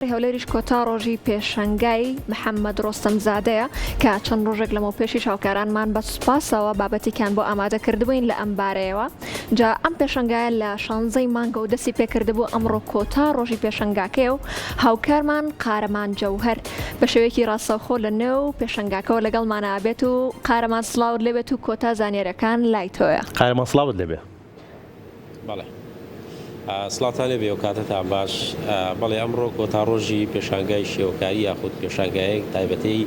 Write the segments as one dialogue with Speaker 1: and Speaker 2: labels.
Speaker 1: هەولێریش کۆتا ڕۆژی پێشەنگای محەممەد ڕۆستەمزادەیە کە چەند ڕۆژێک لەمەوپێشیش هاوکارانمان بە سوپاسەوە بابەتێکیان بۆ ئامادە کردبووین لە ئەم بارەیەوە. جا ئەم پێشەنگایە لە شانزەی مانگەوە دەستی پێکردبوو، ئەمڕۆ کۆتا ڕۆژی پێشەنگاکەیە و هاوکارمان قارەمان جەوهەر بە شێوەیەکی ڕاستەوخۆ لە نێو پێشەنگاکەوە لەگەڵمانا ئەبێت و قارەمان سڵاوت لێبێت و کۆتا زانیاریەکان لای تۆیە.
Speaker 2: قارەمان سڵاوت لێبێ.
Speaker 3: بەڵێ سڵاوتان لێبێ و کاتتان باش. بەڵێ ئەمڕۆ کۆتا ڕۆژی پێشانگای شێوەکاری یاخود پێشانگایەک تایبەتەی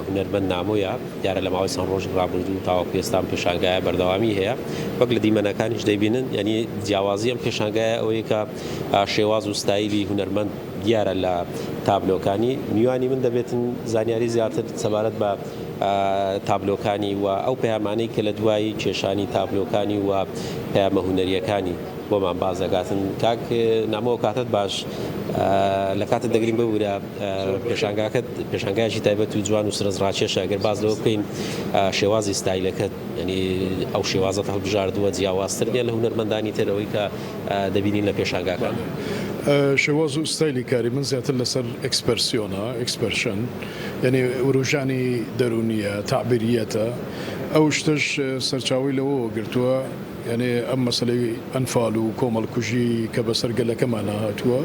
Speaker 3: هونەرمەند نامۆیە دیارە لە ماوەی چەند ڕۆژی ڕابردوو تاوەکو ئێستا ئەم پێشانگایە بەردەوامی هەیە وەک لە دیمەنەکانیش دەیبینن یعنی جیاوازی ئەم پێشانگایە ئەوەیە کە شێواز و ستایلی هونەرمەند دیارە لە تابلۆکانی میوانی من دەبێتن زانیاری زیاتر سەبارەت بە تابلۆکانی و ئەو پەیامانەی کە لە دوای کێشانی تابلۆکانی و پەیامە هونەرییەکانی بۆمان باس دەکاتن. کاک نامۆ کاتت باش لە کاتت دەگرین ببورە پێشانگاکەت پێشانگایەکی تایبەت و جوان و سرنجڕاکێشە گەر باس لەوە بکەین شێوازی ستایلەکەت یعنی ئەو شێوازەت هەڵبژاردووە جیاوازتر نییە لە هونەرمەندانی تر ئەوەی کە دەبینین لە پێشانگاکان؟
Speaker 4: شێواز و ستایلی کاری من زیاتر لەسەر ئێکسپەرسیۆنە، expression، یانی وروژانی دەروونییە، تەعبیرییەتە، ئەو شتەش سەرچاوەی لەوەوە گرتووە، یانی ئەم مەسەلەی ئەنفال و کۆمەڵکوژی کە بەسەر گەلەکەمانا هاتووە،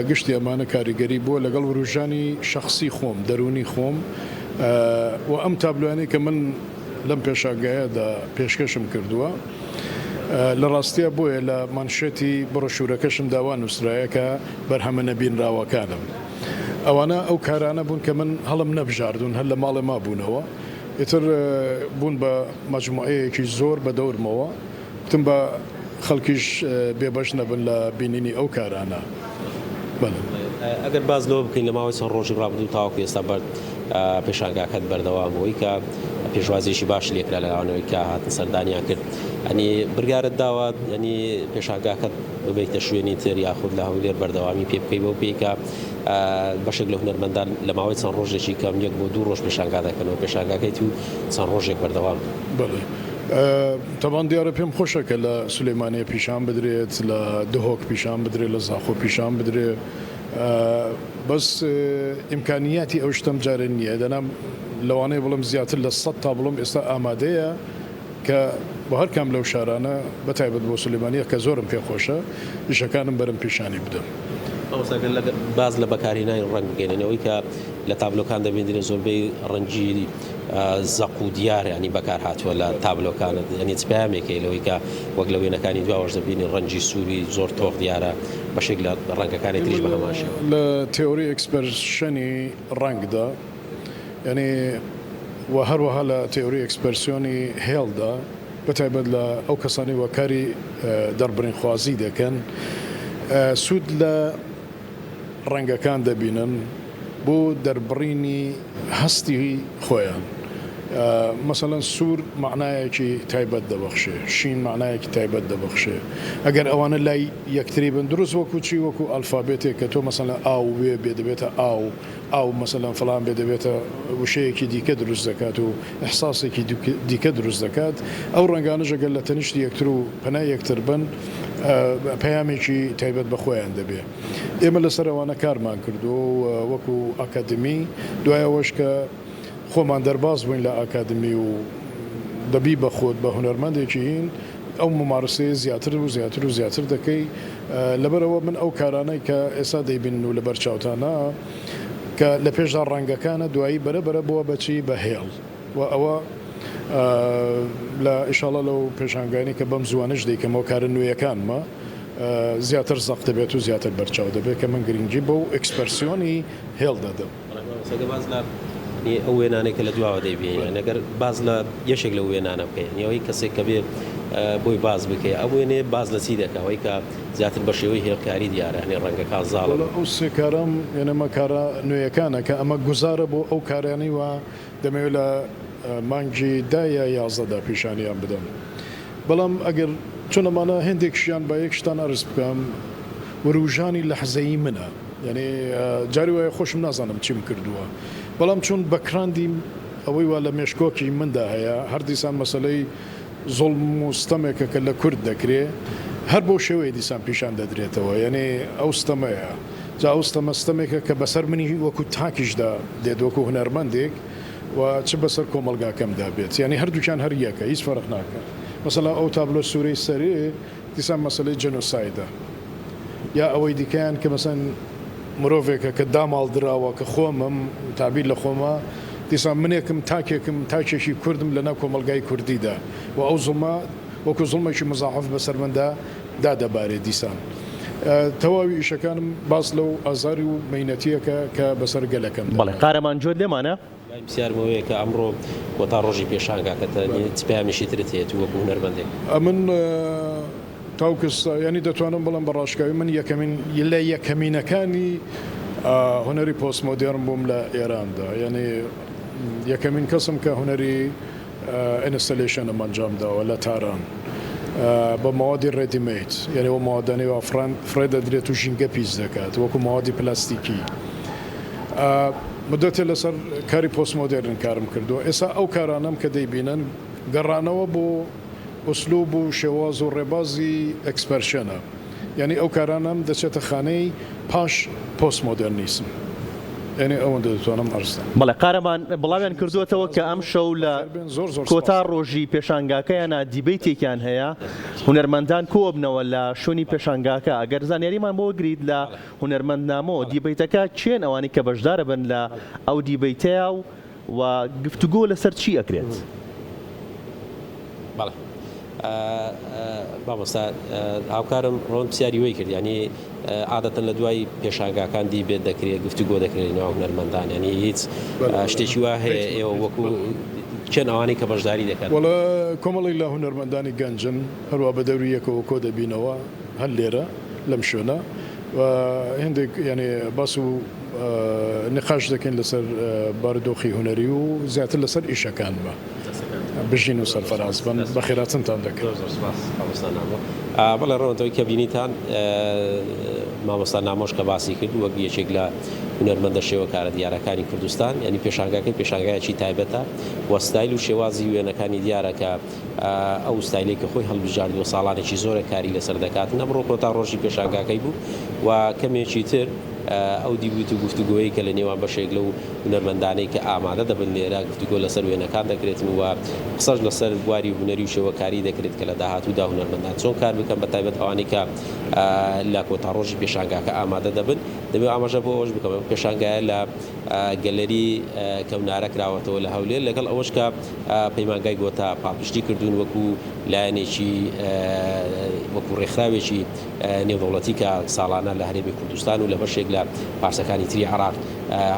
Speaker 4: گشتی ئەمانە کاریگەری بووە لەگەڵ وروژانی شەخسی خۆم، دەروونی خۆم و ئەم تابلۆیانەی کە من لەم پێشانگایەدا پێشکەشم کردووە. لە ڕاستیا بۆیە لە مانشێتی بڕۆشورەکەشمدا وا نووسرایە کە بەرهەمە نەبینراوەکانم. ئەوانە ئەو کارانە بوون کە من هەڵم نەبژاردوون، هەر لە ماڵێ مابوونەوە. ئیتر بوون بە مەجموعەیەکی زۆر بە دەورمەوە. گوتم با خەڵکیش بێبەش نەبن لە بینینی ئەو کارانە. بەڵێ.
Speaker 3: ئەگەر باس لەوە بکەین لە ماوەی چەند ڕۆژی ڕابردوو تاوەکو ئێستا بەر پێشانگاکەت بەردەوام بووی کە پێشوازیەکی باش لێکرا لە لایەنەوەی کە هاتن سەردانیان کرد ئەنی بڕیارت داوە ئەنی پێشانگاکەت ببیتە شوێنی تر یاخود لە هەولێر بەردەوامی پێ بکەی بەو پێی کە بەشێک لە هونەرمەندان لە ماوەی چەند ڕۆژێکی کەم یەک بۆ دوو ڕۆژ پێشانگا دەکەنەوە پێشانگاکەی تو چەند ڕۆژێک بەردەوام
Speaker 4: بەڵێ تەبان دیارە پێم خۆشە کە لە سولەیمانیە پیشان بدرێت لە دهۆک پیشان بدرێت لە زاخۆ پیشان بدرێ بەس ئیمکانیاتی ئەو شتەم جارێ نییە دەنا لەوانەیە بڵێم زیاتر لە سەد تابڵۆم ئێستا ئامادەیە کە بۆ هەر کام لەو شارانە بە تایبەت بۆ سولەیمانیە کە زۆرم پێ خۆشە ئیشەکانم بەرم پیشانی بدەم.
Speaker 3: مامۆستا گەر لە باس لە بەکارهێنانی ڕەنگ بکەین یانی ئەوەی کە لە تابلۆکان دەبیندرێت زۆربەی ڕەنگی زەق و دیار یانی بەکار هاتووە لە تابلۆکانت یانی چ پەیامێک هەیە لەوەی کە وەک لە وێنەکانی دواوەش دەبینین ڕەنگی سووری زۆر تۆخ دیارە بەشێک لە ڕەنگەکانی تریش بە هەمان شێوە.
Speaker 4: لە تێۆری ئێکسپەرشەنی ڕەنگدا یانی و هەروەها لە تێۆری ئێکسپەرسیۆنی هێڵدا بە تایبەت لە ئەو کەسانەی وا کاری دەربڕینخوازی دەکەن سوود لە ڕەنگەکان دەبینن بۆ دەربڕینی هەستی خۆیان. مەسەلەن سوور مەعنایەکی تایبەت دەبەخشێ، شین مەعنایەکی تایبەت دەبەخشێ. ئەگەر ئەوانە لای یەکتری بن دروست وەکوو چی؟ وەکوو ئەلفابێتێک کە تۆ مەسەلەن ئا و وێ بێ دەبێتە ئاو، ئاو مەسەلەن فڵان بێ دەبێتە وشەیەکی دیکە دروست دەکات و ئیحساسێکی دیکە دروست دەکات. ئەو ڕەنگانەش ئەگەر لە تەنیشتی یەکتر و پەنای یەکتر بن پەیامێکی تایبەت بە خۆیان دەبێ. ئێمە لەسەر ئەوانە کارمان کردووە و وەکو ئاکادمی، دوای ئەوەش کە خۆمان دەرباز بووین لە ئاکادمی و دەبی بە خۆت بە هونەرمەندێکی هین، ئەو مومارەسەیە زیاتر و زیاتر و زیاتر دەکەی. لەبەرئەوە من ئەو کارانەی کە ئێستا دەیبینن و لەبەر چاوتانە کە لە پێشدا ڕەنگەکانە دوایی بەرە بەرە بووە بە چی؟ بە هێڵ و ئەوە لە ئیشاڵا لەو پێشانگایانەی کە بەم زووانەش دەیکەمەوە کارە نوێیەکانمە. زیاتر زەق دەبێت و زیاتر بەرچاو دەبێت کە من گرنگی بەو ئێکسپەرسیۆنی هێڵ دەدەم.
Speaker 3: بەڵێ مامۆستا گەر باس لە ئەو وێنانەی کە لە دواوە دەیبینین یانی گەر باس لە یەکێک لەو وێنانە بکەین یانی ئەوەی کەسێک کە بێ بۆی باس بکەی ئەم وێنەیە باس لە چی دەکا ئەوەی کە زیاتر بە شێوەی هێڵکاری دیارە یانی ڕەنگەکان زاڵن.
Speaker 4: وەڵا ئەو سێ کارەم یانی ئەمە کارە نوێیەکانە کە ئەمە گوزارە بۆ ئەو کارانەی وا دەمەوێت لە مانگی دە یا 11 دا پیشانیان بدەم. بەڵام ئەگەر چون ئەمانە هێندێکشیان با یەک شتان ئەرز بکەم وروژانی لەحزەیی منە یانی جاری وایە خۆشم نازانم چیم کردووە بەڵام چون بەکراندی ئەوەی وا لە مێشکۆکی مندا هەیە هەر دیسان مەسەلەی زوڵم و ستەمێکە کە لە کورد دەکرێ هەر بەو شێوەیە دیسان پیشان دەدرێتەوە یانی ئەو ستەمەیە. جا ئەو ستەمە ستەمێکە کە بەسەر منی وەکو تاکیشدا دێت وەکو هونەرمەندێک و چ بەسەر کۆمەڵگاکەمدا بێت یانی هەردووکیان هەر یەکە هیچ فەرق ناکا مەسەلا ئەو تابلۆ سوورەی سەرێ دیسان مەسەلەی جەنۆسایدە یا ئەوەی دیکەیان کە مەسەن مرۆڤێکە کە داماڵدراوە کە خۆمم تابیر لە خۆمە دیسان منێکم تاکێکم تاکێکی کوردم لەناو کۆمەڵگای کوردیدا و ئەو زوڵمە وەکو زوڵمێکی مزاعەف بەسەر مندا دادەبارێ دیسان تەواوی ئیشەکانم باس لەو ئازاری و مەینەتیەکە کە بەسەر گەلەکەمدا
Speaker 2: بەڵێ
Speaker 4: هات.
Speaker 2: قارەمان جۆت لێمانە.
Speaker 3: وای پرسیارم ئەوەیە کە ئەمڕۆ کۆتا ڕۆژی پێشانگاکەتە چ پەیامێکی ترت هەیە تو وەکو هونەرمەندێک؟
Speaker 4: ئەمن تاوکو ئێستا یانی دەتوانم بڵێم بە ڕاشکاوی من یەکەمین لە یەکەمینەکانی هونەری پۆست مۆدێرن بووم لە ئێراندا یانی یەکەمین کەسم کە هونەری installation م ئەنجام داوە لە تاران بە مەوادی ready-made یانی ئەو مەوادانەی وا فڕێ دەدرێت و ژینگە پیس دەکات وەکو مەوادی پلاستیکی مدەتێ لەسەر کاری پۆست مۆدێرن کارم کردووە ئێستا ئەو کارانەم کە دەیبینن گەڕانەوە بۆ ئوسلوب و شێواز و ڕێبازی ئێکسپەرشەنە یانی ئەو کارانەم دەچێتە خانەی پاش پۆست مۆدێرنیسم یانی ئەوەندە دەتوانم عەرزتان.
Speaker 2: بەڵێ قارەمان بڵاویان کردووەتەوە کە ئەمشەو لە
Speaker 4: بەخێربێن زۆر زۆر
Speaker 2: کۆتا
Speaker 4: سپاستان.
Speaker 2: ڕۆژی پێشانگاکەیانا دیبەیتێکیان هەیە هونەرمەندان کۆئەبنەوە لە شوێنی پێشانگاکە ئەگەر زانیاریمان بۆ گریت لە هونەرمەند نامۆ دیبەیتەکە کێن ئەوانەی کە بەشدارەبن لە ئەو دیبەیتەیا و و گفتوگۆ لەسەر چی ئەکرێت؟
Speaker 3: بەڵێ مامۆستا هاوکارم ڕۆن پرسیاری وەی کرد یانی عادەتەن لە دوای پێشانگاکان دیبێت دەکرێت گفتوگۆ دەکرێت ناو هونەرمەندان یانی هیچ شتێکی وا هەیە ئێوە وەکو چەند ئەوانەی کە بەشداری دەکەن؟
Speaker 4: وەڵا کۆمەڵێک لە هونەرمەندانی گەنجن هەروا بە دەوری یەکەوە کۆ دەبینەوە هەر لێرە لەم شوێنە و هێندێک یانی باس و نقاش دەکەین لەسەر بارودۆخی هونەری و زیاتر لەسەر ئیشەکانمە. بژین و سەرفەراز بن. بەخێراتنتان دەکەم.
Speaker 3: زۆر زۆر سپاس مامۆستا نامۆ. بەڵێ ڕەوەند ئەوەی کە بینیتان مامۆستا نامۆش کە باسی کرد وەک یەکێک لە هونەرمەندە شێوەکارە دیارەکانی کوردستان یانی پێشانگاکەی پێشانگایەکی تایبەتە و ستایل و شێوازی وێنەکانی دیارە کە ئەو ستایلەی کە خۆی هەڵبژاردووە ساڵانێکی زۆرە کاری لەسەر دەکات ئەمڕۆ کۆتا ڕۆژی پێشانگاکەی بوو و کەمێکی تر ئەو debate و گفتوگۆیەی کە لە نێوان بەشێک لەو هونەرمەندانەی کە ئامادە دەبن لێرە گفتوگۆ لەسەر وێنەکان دەکرێتن و قسەش لەسەر بواری هونەری و شێوەکاری دەکرێت کە لە داهاتوودا هونەرمەندان چۆن کار بکەن بە تایبەت ئەوانەی کە لە کۆتا ڕۆژی پێشانگاکە ئامادە دەبن. دەمەوێت ئاماژە بۆ ئەوەش بکەم ئەم پێشانگایە لە گەلەری کەونارە کراوەتەوە لە هەولێر لەگەڵ ئەوەش کە پەیمانگای گۆتا پاڵپشتی کردوون وەکو لایەنێکی وەکو ڕێکخراوێکی نێودەوڵەتی کە ساڵانە لە هەرێمی کوردستان و لە بەشێک لە پارچەکانی تری عێراق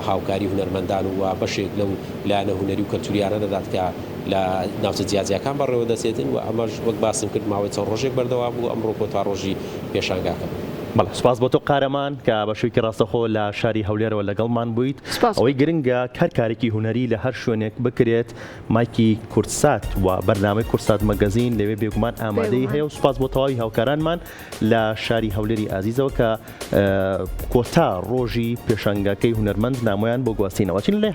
Speaker 3: هاوکاری هونەرمەندان و بەشێک لەو لایەنە هونەری و کەلتوریانە دەدات کە لە ناوچە جیاجیاکان بەڕێوە دەچێتن و ئەمەش وەک باسم کرد ماوەی چەند ڕۆژێک بەردەوام بوو ئەمڕۆ کۆتا ڕۆژی پێشانگاکە بوو.
Speaker 2: بەڵێ سوپاس بۆ تۆ قارەمان کە بە شێوەیەکی ڕاستەوخۆ لە شاری هەولێرەوە لەگەڵمان بوویت.
Speaker 1: سوپاس
Speaker 2: ئەوەی
Speaker 1: بۆ.
Speaker 2: گرنگە هەر کارێکی هونەری لە هەر شوێنێک بکرێت مایکی کوردسات و بەرنامەی کوردسات مەگەزین لەوێ بێگومان ئامادەی
Speaker 1: بێگومان.
Speaker 2: هەیە و سوپاس بۆ تەواوی هاوکارانمان لە شاری هەولێری ئازیزەوە کە کۆتا ڕۆژی پێشانگاکەی هونەرمەند نامۆیان بۆ گواستینەوە. چین لای.